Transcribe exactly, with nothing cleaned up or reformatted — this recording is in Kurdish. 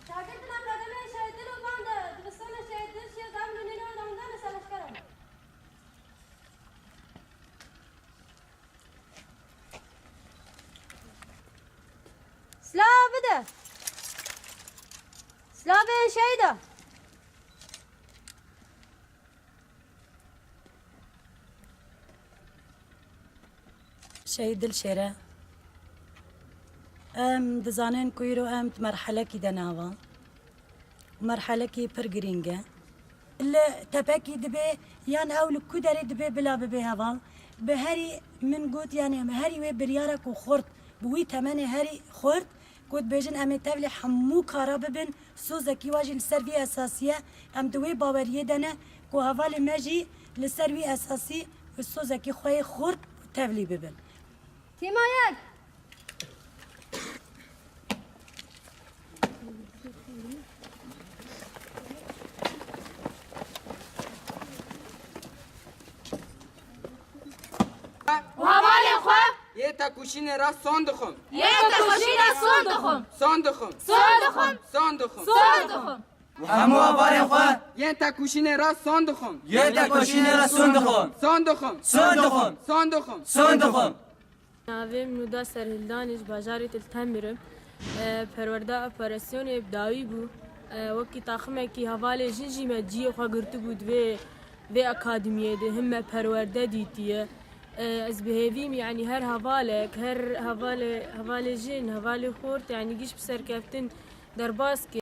Şagirtina Kademê Şehîd Dil û Van de dibistana Şehîd Dil şiya dawî nûnî nû dawî dane seleşkeran. Silav bide. Silavên şehîda. Şehîd Dilşêre. Em dizanin ku îro em di merhelekî de ne heval. Merhelekî pir girîng e. Li tepekî dibe yan ew li ku derê dibe bila bibe heval. Bi herî min got, yanî herî wê biryara ku xurt, bi wî temenê herî xurt, ku dibêjin em ê tevlî hemû kara bibin, sozekî wa jî li ser vî esasî ye. Em di wê baweriyê de ne ku hevalê me jî li ser wî esasî bi sozekî xwe yê xurt tevlî bibin. Tîma yek. Û hevalên xwe yê tekoşînê re son dixwim. Yê tekoşînê re son dixwim. Son dixwim. Son dixwim. Son dixwim. Son dixwim. Û hemû hevalên xwe yên tekoşînê re son dixwim. Yên tekoşînê re son dixwim. Son dixwim. Son dixwim. Son dixwim. Son dixwim. Navê min Nûda Serhildanê, ji bajarê Til Temir im. E, perwerda operasyonê bi dawî bû. E, wekî taximekî hevalê jin jî me cihê xwe girtibû di vê, vê akademiyê de. Him me perwerde dîtiye. E, ez bi hêvî me, yanî her hevalek, her hevalê, hevalê jin, hevalê xort, yanî giş bi serkeftin derbas kir.